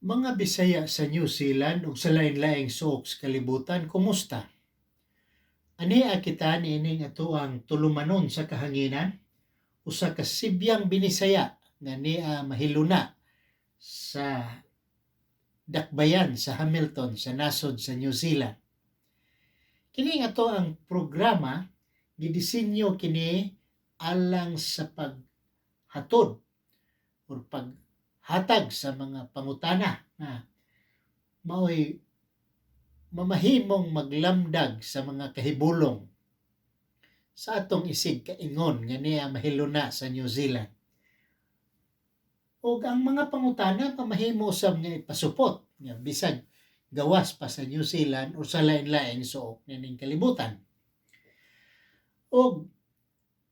Mga Bisaya sa New Zealand ug sa lain-laing suok sa kalibutan, kumusta? Ania kita niining atoang tulumanon sa kahanginan, usa ka sibyang Binisaya nga nia mahiluna sa dakbayan sa Hamilton sa nasod sa New Zealand. Kini nga atoang programa, gidisenyo kini alang sa paghatod or paghatag sa mga pangutana nga maoy mamahimong maglamdag sa mga kahibulong sa atong isig kaingon nga niya mahiluna sa New Zealand. Og ang mga pangutana mamahimo usab nga ipasupot nga bisag gawas pa sa New Zealand o sa lain-laing suok nining kalibutan. Og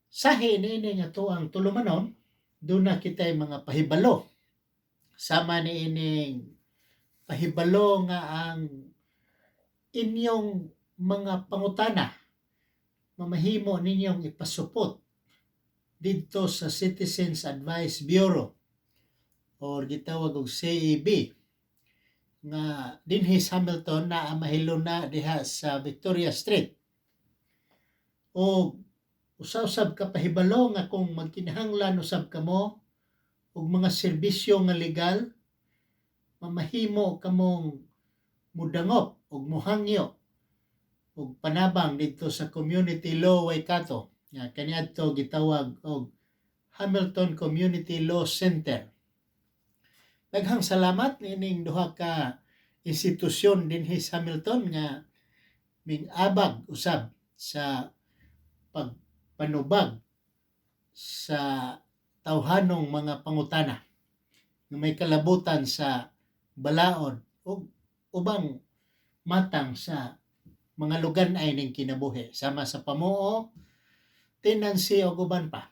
sahi niini nga atoang tulumanon, duna kitay mga pahibalo. Sama niining pahibalo nga ang inyong mga pangutana mamahimo ninyong ipasupot didto sa Citizens Advice Bureau or gitawag og CAB nga dinhi sa Hamilton, naa mahiluna diha sa Victoria Street. O usa-usab ka pahibalo nga kung magkinahanglan usab kamo og mga serbisyo nga legal, mamahimo kamong mudangop og muhangyo og panabang didto sa Community Law Waikato nga kaniadto gitawag og Hamilton Community Law Center. Daghang salamat niining duha ka institusyon dinhi sa Hamilton nga ming-abag usab sa pagpanubag sa tawhanong mga pangutana nga may kalabutan sa balaod ug ubang matang sa mga lugan-ay ning kinabuhi sama sa pamuo, tenancy ug uban pa.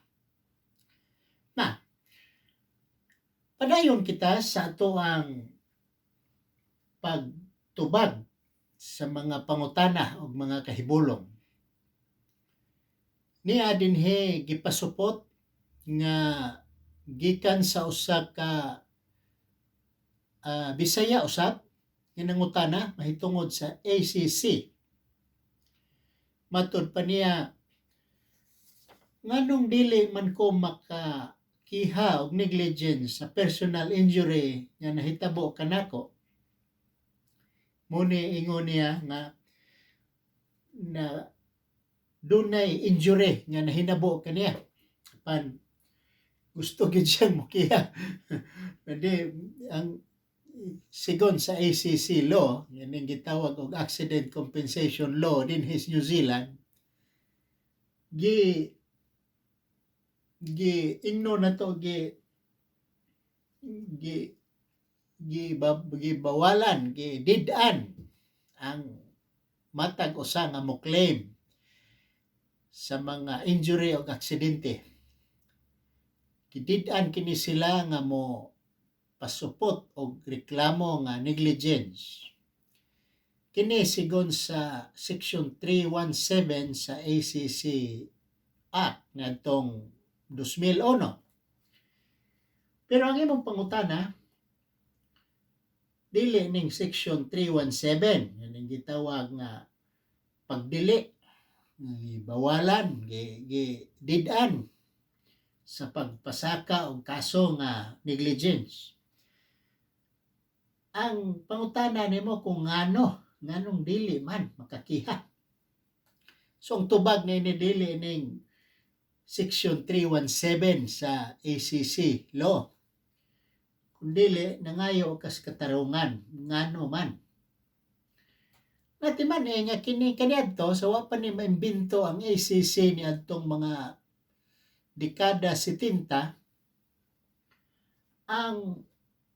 Na, padayon kita sa atoang pagtubag sa mga pangutana ug mga kahibulong. Niya dinhi gipasupot nga gikan sa usa ka Bisaya usab nga nangutana mahitungod sa ACC. Matud pa niya, nganong dili man ko makakiha og negligence sa personal injury nga nahitabo kanako? Muni ingon niya nga na dunay injury nga nahinabo kaniya. Pan gusto gid siyang mokiha. Hindi ang sigon sa ACC law, yaning gitawag og Accident Compensation Law dinhi sa New Zealand, gi gi ingno na to, gi gi gi gibawalan, gi did-an ang matag usa nga mo claim sa mga injury o aksidente. Gidid-an kini sila nga mo pasupot og reklamo nga negligence. Kini sigon sa Section 317 sa ACC Act ngadtong 2001. Pero ang imong pangutana dili ning Section 317, yaning gitawag nga pagdili, gibawalan, gi did-an sa pagpasaka og kaso nga negligence. Ang pangutana nimo kung nganong dili man makakiha. So ang tubag ni dili ning Section 317 sa ACC law. Kung dili, nangayo kas katarungan, ngano man. Natiman eh nga kini kaniadto sa wa pa ni maimbento ang ACC ni adtong mga dekada 70, ang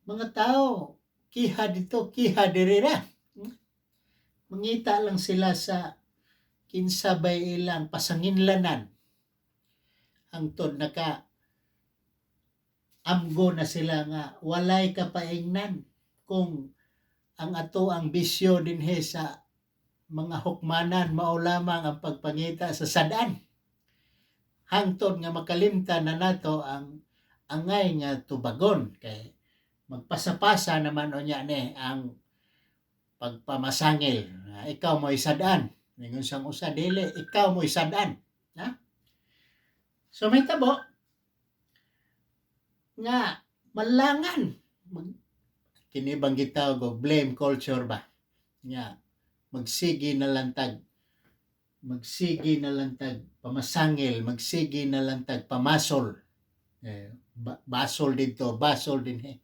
mga tao kiha dito, kiha diri ra. Mangita lang sila sa kinsa bay ilang pasanginlanan hangtod naka amgo na sila nga walay kapaingnan kung ang ato ang bisyo dinhi sa mga hukmanan mao lamang ang pagpangita sa sad-an, hangtod nga makalimtan na nato ang angay nga tubagon kay Magpasapasa naman unya ni ang pagpamasangil. Ah, ikaw mo sad-an. Ningon sang usa, dili, ikaw mo sad-an. Ha? So may tabo nga malangan kini bang gitawag og blame culture ba, nga magsige na lang tag pamasangil, magsige na lang tag pamasol, eh, basol dito, basol dinhi,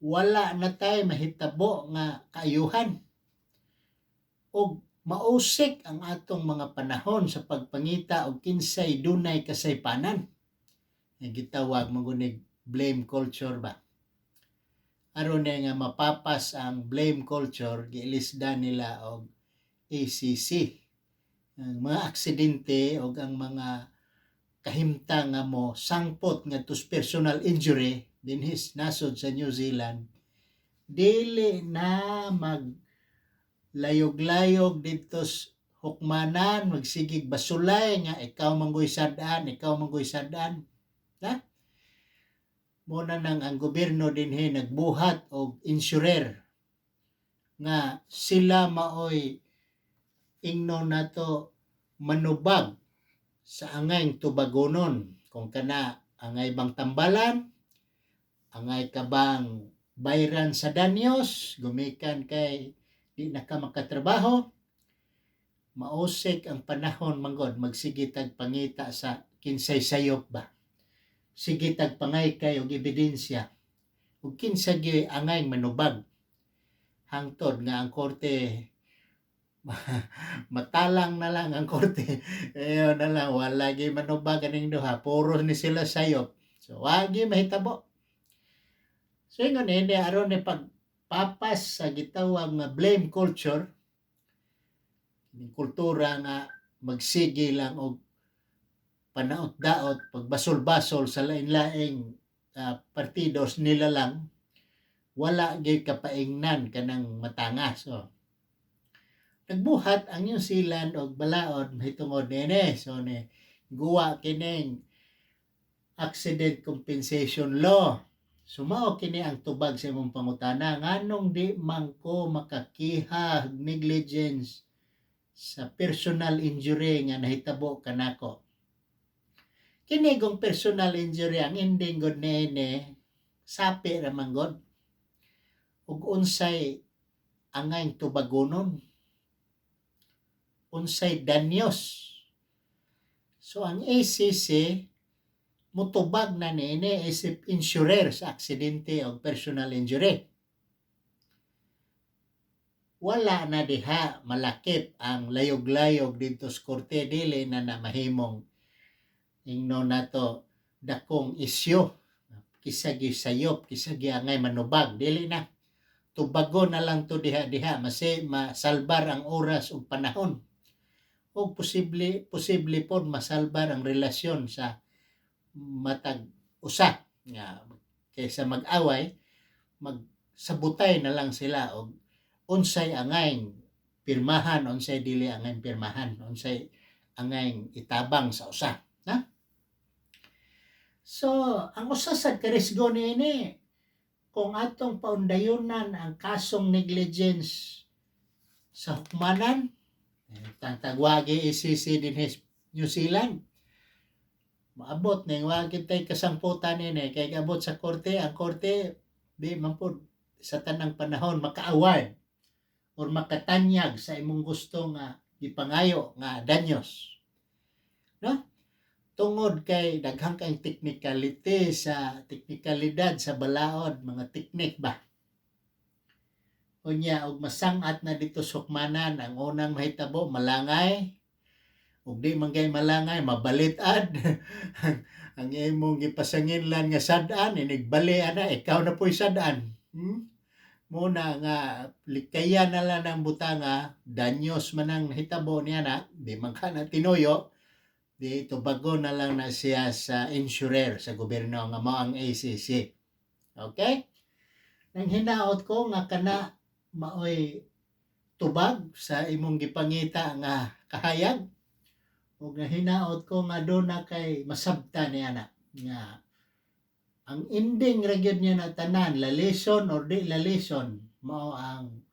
wala na tay mahitabo nga kaayuhan og mausik ang atong mga panahon sa pagpangita og kinsay dunay kasaypanan. Ang gitawag man gunig blame culture ba. Aron na nga mapapas ang blame culture, giilisda nila og ACC ang mga aksidente o ang mga kahimtang nga mo sangpot ngadto sa personal injury dinhi sa nasod sa New Zealand, dili na mag layog-layog didto sa hukmanan, magsigig basulay nga ikaw manggoy sad-an, ikaw manggoy sad-an, ha. Mo na nang ang gobyerno dinhi nagbuhat og insurer nga sila maoy ingnon nato manubag sa angay tubagonon kung kana angay bang tambalan, angay ka bang bayran sa danyos gumikan kay di na ka makatrabaho. Mausik ang panahon manggod, magsige tag pangita sa kinsay sayop ba, sige tag pangaykay og ebidensya ug kinsa gyud angay manubag, hangtod nga ang korte matalang na lang ang korte. Ayo na lang, wala gyud manubag aning duha, puro ni sila sayop. So wagi mahitabo. So ingon ini, aron ni pagpapas sa gitawag nga blame culture, kining kultura nga magsige lang og panaot-daot, pagbasol-basol sa lain-laing partidos nila lang, wala gyud kapaingnan kanang matanga. So nagbuhat ang New Zealand og balaod mahitungod nini. So ni guwa kining Accident Compensation Law. Sumao kini ang tubag sa imong pangutana, nganong di man ko makakiha negligence sa personal injury nga nahitabo kanako? Kini gong personal injury, ang ending gud niini sapi ra man gud ug unsay angay tubagonon, unsay danyos. So ang ACC mutubag na niini isip insurer sa aksidente o personal injury. Wala na diha malakip ang layog-layog didto sa korte, dili na na mahimong ingno nato dakong isyu, kinsa gyud sayop, kinsa gyud angay manubag, dili na. Tubagon na lang to diha-diha, masi masalbar ang oras ug panahon ug posible posible pod masalbar ang relasyon sa matag usa nga kaysa mag-away, magsabutay na lang sila og unsay angay pirmahan, unsay dili angay pirmahan, unsay angay itabang sa usa, ha. So ang usa sa karisgo niini, kung atong paundayonan ang kasong negligence sa hukmanan, eh, tagwagi ACC dinhi sa New Zealand, maabot ning wa kitay kasangputan nini kay abot sa korte, ang korte di man pod sa tanang panahon maka-award or makatanyag sa imong gusto nga gipangayo nga danyos, no, tungod kay daghang kay technicality sa teknikalidad sa balaod, mga teknik ba. Unya og masangat na dito sa hukmanan, ang unang mahitabo malangay, ug di man kay malangay, mabalit-ad ang imong gipasanginlan nga sad-an, inigbali ana, ikaw na po'y sad-an. Muna nga likayan na lang ang butanga, danyos man ang nahitabo niya na di man ka na tinuyo, di tubagon na lang na siya sa insurer sa gobyerno nga mao ang ACC. Okay, nang hinaot ko nga kana maoy tubag sa imong gipangita nga kahayag ug nga hinaot ko nga doon na kay masabta niya na nga. Ang ending ra gyud niya na tanan, lalison or di lalison, mao ang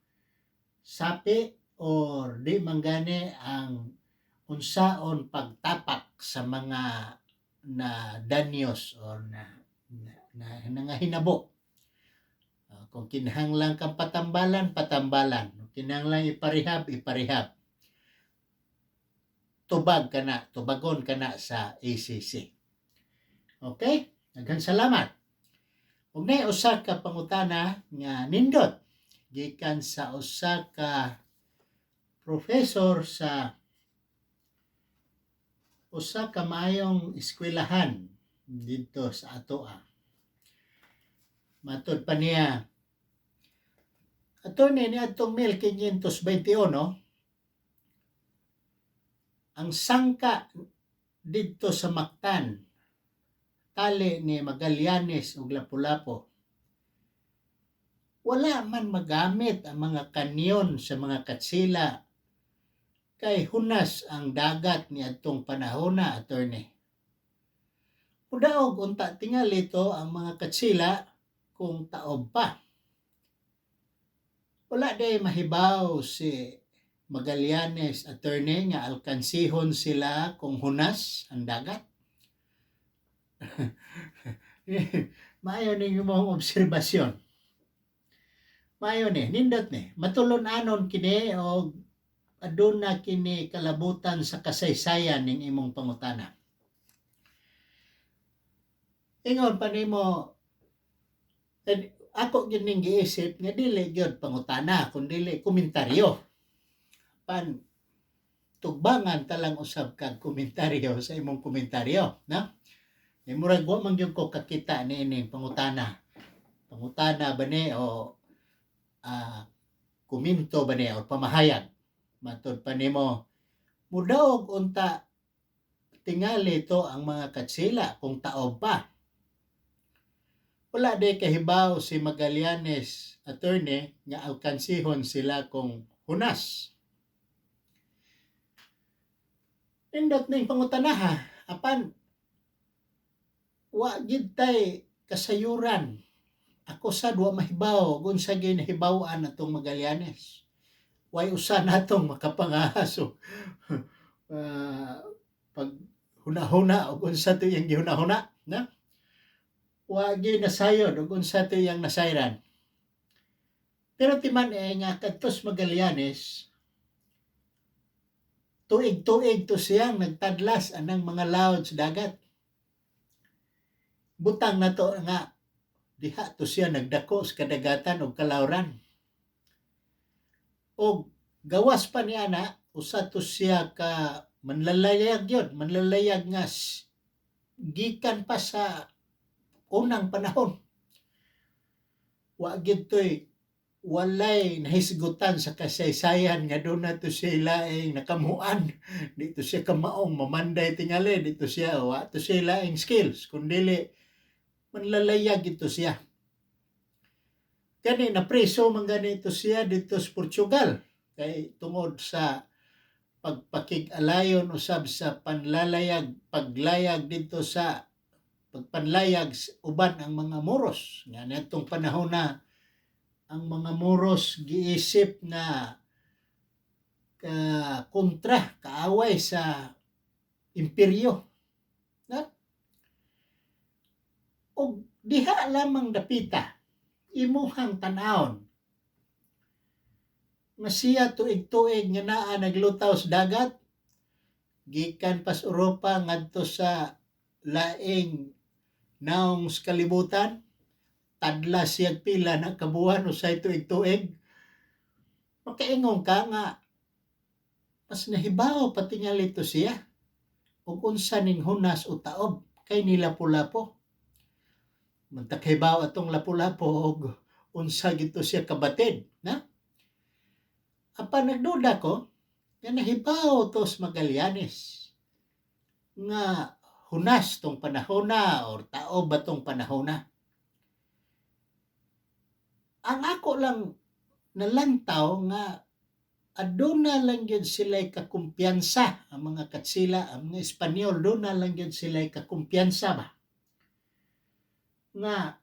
sapi or di manggani ang unsaon pagtapak sa mga na danyos or na nangahinabo. Kung kinahanglan kang patambalan, patambalan. Kung kinahanglan iparehab, iparehab. Tubag ka na, tubagon ka na sa ACC. Okay? Daghang salamat. Ug nay usa ka pangutana nga nindot gikan sa usa ka professor sa usa ka maayong eskwelahan didto sa atoa. Matod pa niya, attorney, niadtong 1521 ang sangka didto sa Mactan tali ni Magallanes ug Lapu-Lapu, wala man magamit ang mga kanyon sa mga katsila kay hunas ang dagat niadtong panahona, attorney. Mudaog unta tingali to ang mga katsila kung taob pa. Wala day mahibaw si Magallanes, attorney, nga alkansihon sila kung hunas ang dagat? Maayo ning imong obserbasyon. Maayo ni, nindot ni. Matulon-anon kini og aduna kini kalabutan sa kasaysayan ning imong pangutana. Ingon pa nimo, eh, ako gyud ning giisip nga dili gyud pangutana kun dili komentaryo. Pan tugbangan talang usab kag komentaryo sa imong komentaryo, no? Eh, murag wa man gyud ko kakita niining pangutana. Pangutana ba ni o komento ba ni o pamahayag? Matod pa nimo, mudaog unta tingali to ang mga katsila kung taob pa. Wala day kahibaw si Magallanes, attorney, nga alkansihon sila kung hunas. Nindot ning pangutana ha, apan wa gid tay kasayuran. Ako sad wa mahibaw kung unsa gyud nahibaw-an atong Magallanes. Way usa natong makapangahas o pag huna-huna og unsa to iyang gihuna-huna, na? Wa gyud nasayod og unsa to iyang nasayran. Pero timan eh nga kadtos Magallanes, tuig-tuig to siyang nagtadlas anang mga lawd sa dagat. Butang na to nga diha to siya nagdako sa kadagatan og kalawran. Og gawas pa niya na usa to siya ka manlalayag yun, manlalayag nga gikan pa sa unang panahon. Wa gid to'y walay nahisgutan sa kasaysayan nga doon na to siya laing nakamuan. Dito siya kamaong mamanday tingali, dito siya, wa to siya laing skills, kundili manlalayag ito siya. Kani napreso man ganito siya dito sa Portugal kay tungod sa pagpakig-alayon usab sa panlalayag, paglayag dito sa pagpanlayag uban ang mga Moros nga niadtong panahon na ang mga Moros giisip na ka kontra, kaaway sa imperyo na. Og diha lamang dapita imuhang tan-awon nga siya tuig-tuig nga naa naglutaw sa dagat gikan pas Europa ngadto sa laing naong sa kalibutan, tadla siya pila na kabuan usay tuig-tuig. Makaingon ka nga mas nahibaw patingali to siya ug unsa ning hunas o taob kay ni Lapu-Lapu. Mantakhibaw atong Lapu-Lapu og unsa gito siya kabatid na. Apan nagduda ko nga nahibaw to sa Magallanes nga hunas tong panahona or taob ba tong panahona. Ang ako lang nalantaw nga aduna lang gyud sila'y kakumpiyansa, ang mga katsila, ang mga Espanyol, duna lang gyud sila'y kakumpiyansa ba. Nga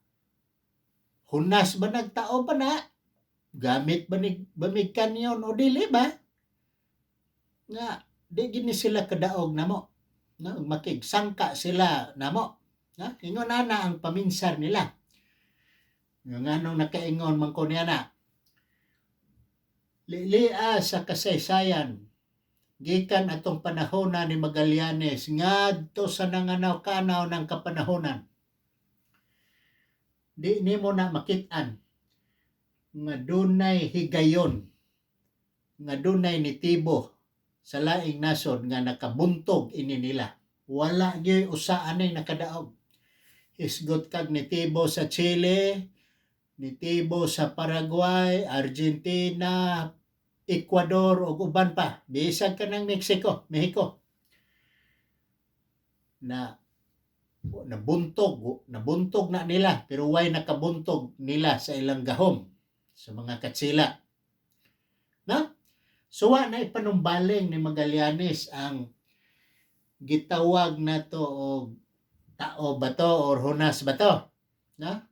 hunas ba, nagtao ba na? Gamit ba ni ba mig kanyon o dili ba? Nga di gini sila kadaog namo. No, makigsangka sila namo. No? Ingon ana ang paminsar nila. Nga nganong nakaingon man ko niya na. Lilia sa kasaysayan gikan atong panahona ni Magallanes ngadto sa nanganaw-kanaw ng kapanahonan, di nimo na makit-an nga dunay higayon nga dunay nitibo sa laing nasod nga nakabuntog ini nila. Wala gyud usa anay nakadaog. Hisgot kag nitibo sa Chile, nitibo sa Paraguay, Argentina, Ecuador ug uban pa, bisag kanang Mexico, Mexico na nabuntog, nabuntog na nila, pero way nakabuntog nila sa ilang gahom sa mga katsila na. So wa na ipanumbaling ni Magallanes ang gitawag nato og tao ba to or hunas ba to, na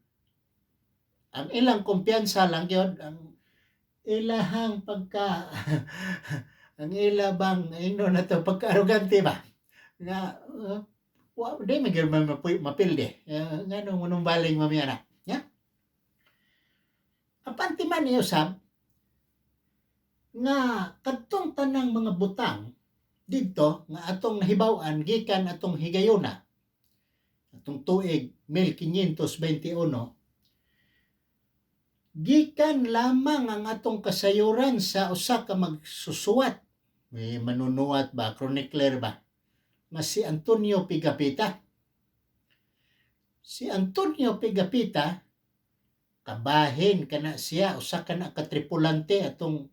ang ilang kumpiyansa lang gyud, ang ilahang pagka ang ila bang ingno na to, pagka-arugante ba nga wa di man gyud man mapildi. Nganong manumbaling mamaya na ya. Apante man niyo sab nga kadtong tanang mga butang didto nga atong nahibaw-an gikan atong higayuna, atong tuig 1521, gikan lamang ang atong kasayuran sa usa ka magsusuwat, may manunuwat ba, chronicler ba, nga si Antonio Pigafetta. Si Antonio Pigafetta, kabahin kana siya, usa kana ka tripulante atong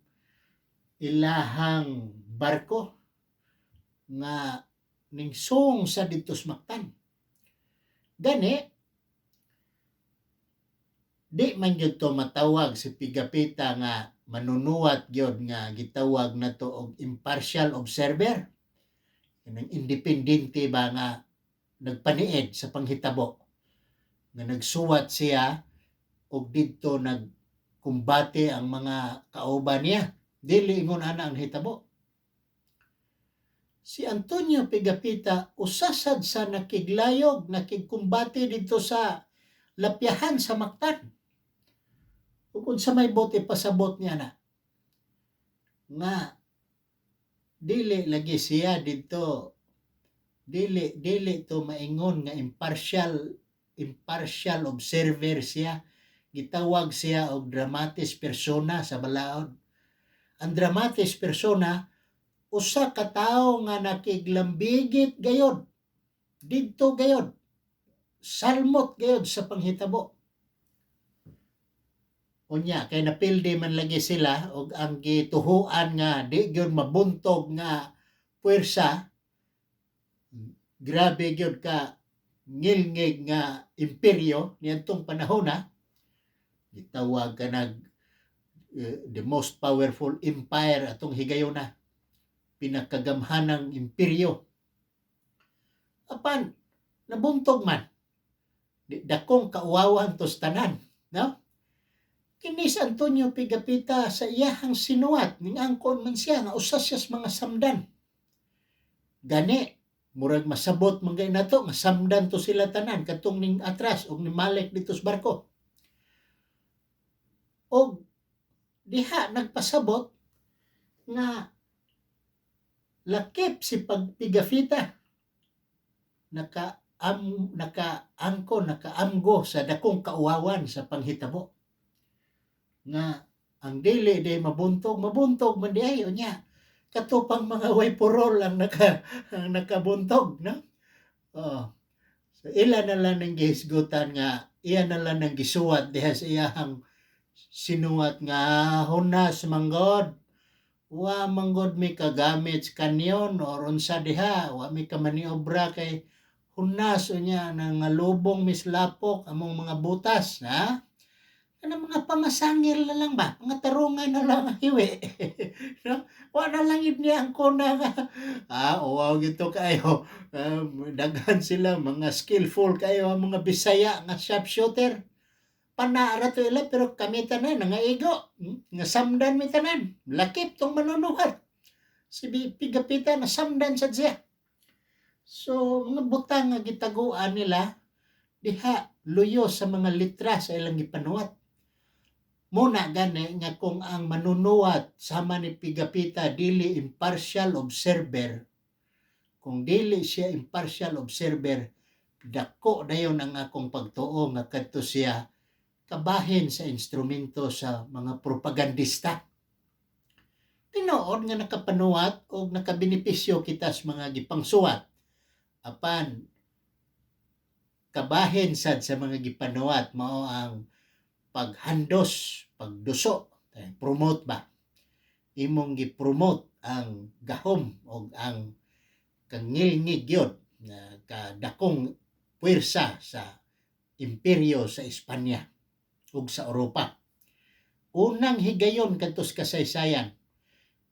ilahang barko nga ningsong sa didto sa Mactan. Gani di man gyud to matawag si Pigafetta nga manunuwat gyud nga gitawag nato og impartial observer, kanang independente ba nga nagpaniid sa panghitabo, nga nagsuwat siya og didto nagkumbate ang mga kauban niya. Dili ingon ana ang hitabo. Si Antonio Pigafetta, usa sad sa nakiglayog, nakigkumbate didto sa lapyahan sa Mactan. Ug unsa may buot ipasabot niya na nga dili lagi siya didto, dili dili to maingon nga impartial impartial observer siya. Gitawag siya og dramatis persona sa balaod. Ang dramatis persona, usa ka tawo nga nakiglambigit gayod didto gayod, salmot gayod sa panghitabo. Unya kay napildi man lagi sila og ang gituhuan nga di gyud mabuntog nga puwersa, grabe gyud ka ngilngig nga imperyo niadtong panahona, gitawag ka nag the most powerful empire atong higayona, pinakagamhanang imperyo. Apan nabuntog man. Di, dakong kauwawan tos tanan, no? Kini si Antonio Pigafetta, sa iyahang sinuwat, ning angkon man siya nga usa siya sa mga samdan. Gani murag masabot man gay nato nga samdan to sila tanan katong ning atras og nimalik dito sa barko. Og diha nagpasabot nga lakip si Pigafetta naka am nakaangko, nakaamgo sa dakong kauwawan sa panghitabo nga ang dili di mabuntog, mabuntog man di ay. Unya kato pang mga way purol ang nakabuntog, no? Oh. So ila na lang nang gihisgutan nga iya na lang nang gisuwat diha sa iyahang sinuwat nga hunas manggod, wa manggod mi kagamit sa kanyon or unsa diha, wa mi kamaniobra kay hunas. Unya nangalubong mis lapok among mga butas na. Kanang mga pamasangil na lang ba, mga tarungan na lang ang hiwi, no? Wa na lang gyud niya ang kuna nga uwaw gito kaayo. Daghan sila mga skillful kayo ang mga Bisaya nga sharpshooter. Pana ra to ila, pero kami tanan nangaigo. Nga samdan mi tanan. Lakip tong manunuhat. Si Pigapita na samdan sad siya. So mga butang nga gitaguan nila diha luyo sa mga litra sa ilang gipanuwat. Muna gani nga kung ang manunuwat sama ni Pigapita dili impartial observer, kung dili siya impartial observer, dako dayon ang akong pagtuo nga kadto siya kabahin sa instrumento sa mga propagandista. Tinuod nga nakapanuwat o nakabenepisyo kita sa mga gipangsuwat. Apan kabahin sad sa mga gipanuwat mao ang paghandos, pagduso, promote ba? Imong gi-promote ang gahom o ang kangilngig yun na kadakong puwersa sa imperyo sa Espanya ug sa Europa. Unang higayon kadtos kasaysayan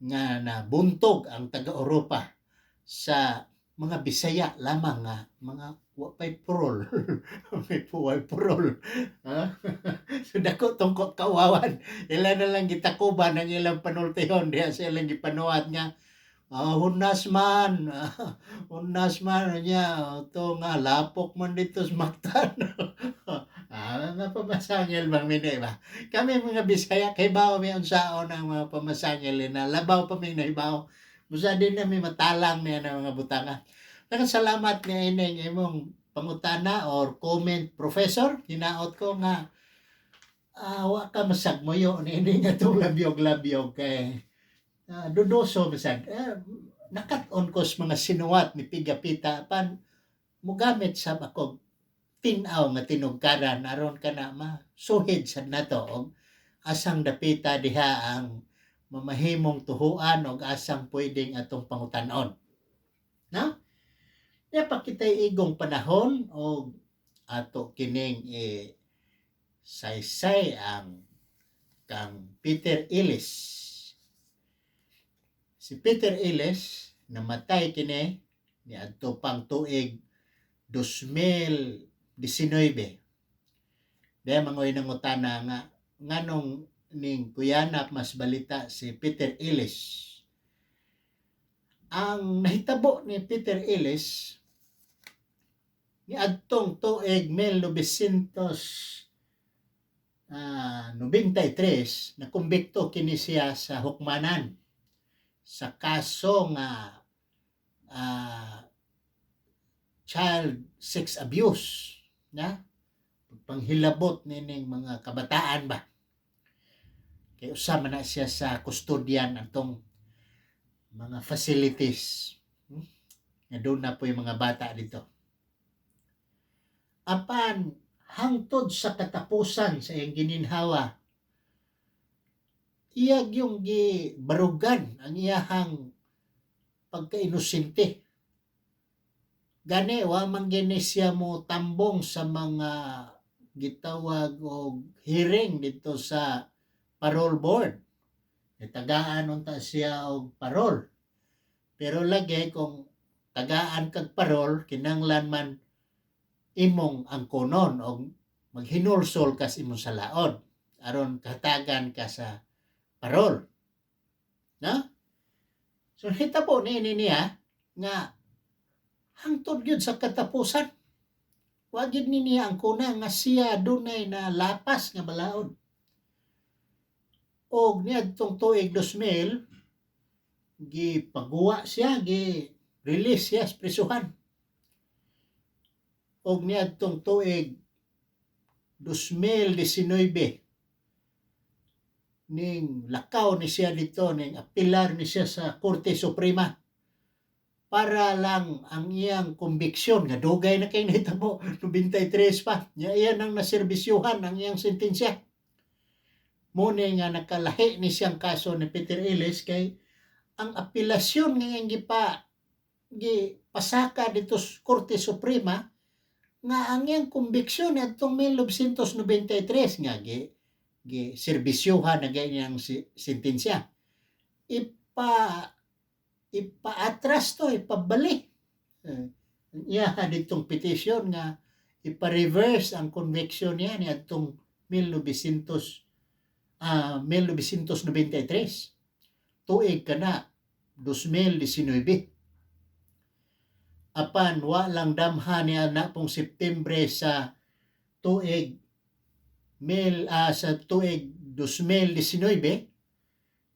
nga nabuntog ang taga-Europa sa mga Bisaya lamang nga mga wa pay parol. May puway parol. Ha? So dako tong kawawan. Ila na lang gitakuban ang ilang panultihon diha sa ilang gipanuhat nga hunas man, hunas man niya to nga lapok man dito sa Mactan. Mga pamasangil bang mini ba? Kami mga Bisaya kay bao mi unsaon ang mga pamasangil na labaw pa mi nahibaw. Busa din na mi matalang niya ng mga butanga. Salamat ni ining imong pangutana or comment, Professor. Hinaot ko nga wa ka masagmoyo ni ini nga itong labyog-labyog kay dudoso bisag nakat-on ko sa mga sinuwat ni Pigapita, pan mugamit sa ako tin-aw nga tinugkaran aron ka na masuhid sad nato og asang dapita diha ang mamahimong tuhuan og asang pwedeng atong pangutan-on. No? Nya pa kita'y igong panahon og ato kining saysay ang kang Peter Ellis. Si Peter Ellis namatay kini niadto pang tuig 2019. Dahil mangoy nangutana nga nganong ning kuyanap mas balita si Peter Ellis. Ang nahitabo ni Peter Ellis niadtong tuig 1993, nakumbikto kini siya sa hukmanan sa kaso nga child sex abuse na panghilabot nining mga kabataan ba, kay usa man na siya sa custodian atong mga facilities, Nga doon na po yung mga bata dito. Apan hangtod sa katapusan sa iyang gininhawa, iyag yung gibarugan ang iyahang pagkainosente. Gani wa man gini siya mo tambong sa mga gitawag og hearing dito sa parole board. Tagaan unta siya og parole. Pero lagi kung tagaan kag parole, kinanglan man imong angkonon og maghinulsol kas imong salaod aron katagan ka sa parole. No? So hitabo ni ini niya nga hangtod gyud sa katapusan, wa gyud ni niya ang kuna nga siya dunay na lapas nga balaod. Og niadtong tuig 2000, gipaguwa siya, gi release siya sa prisuhan. Og niadtong tuig 2019, ning lakaw ni siya dito, ning apilar ni siya sa Korte Suprema para lang ang iyang konbiksyon nga dugay na kay nahitabo, 93 pa nya iyan ang naserbisyuhan ang iyang sentensya. Muna nga nakalahi ni siyang kaso ni Peter Ellis kay ang apelasyon nga iyang gipasaka dito sa Korte Suprema nga ang iyang konbiksyon adtong 1993 nga gi Gi serbisyuhan na gani ang sentensya. Ipa-atras to, ipabalik. Iya ditong petition nga ipa-reverse ang conviction niya niadtong 1900 1993. Tuig kana 2019. Apan wa lang damha niya na pong September sa tuig mil sa tuig 2019,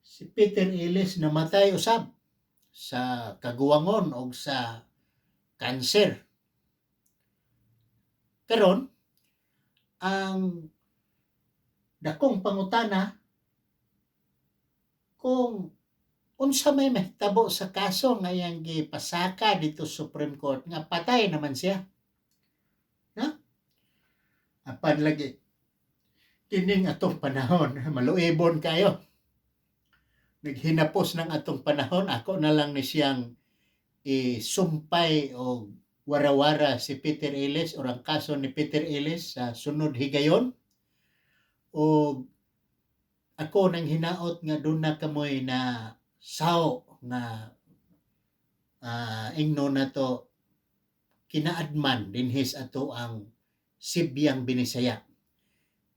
si Peter Ellis namatay usab sa kaguwangon og sa kanser. Karon, ang dakong pangutana kung unsa may mahitabo sa kaso nga iyang gipasaka dito sa Supreme Court nga patay naman siya. Na? Apan lagi kining atong panahon, maluibon kayo. Naghinapos ng atong panahon, ako na lang ni siyang isumpay o warawara si Peter Ellis o ang kaso ni Peter Ellis sa sunod higayon. O ako nang hinaot nga doon na kamoy na sao nga ingno na to kinaadman dinhis ato ang Sibyang Binisaya.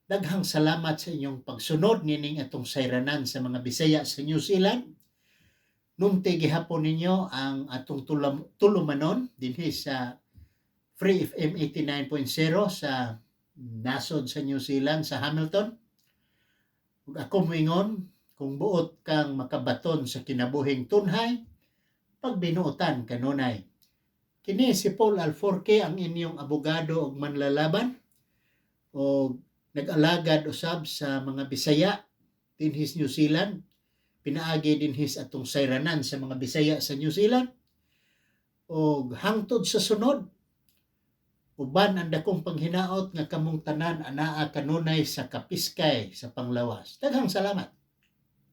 Daghang salamat sa inyong pagsunod nining atong sayranan sa mga Bisaya sa New Zealand. Nunti gihapon ninyo ang atong tulumanon dinhi sa Free FM 89.0 sa nasod sa New Zealand, sa Hamilton. Ug ako moingon, kung buot kang makabaton sa kinabuhing tunhay, pagbinuotan kanunay. Kini si Paul Alforque, ang inyong abogado ug manlalaban o nag-alagad usab sa mga Bisaya dinhis New Zealand, pinaagi dinhis atong sayranan sa mga Bisaya sa New Zealand. Og hangtod sa sunod, uban ang dakong panghinaot nga kamong tanan anaa kanunay sa kapiskay sa panglawas. Daghang salamat.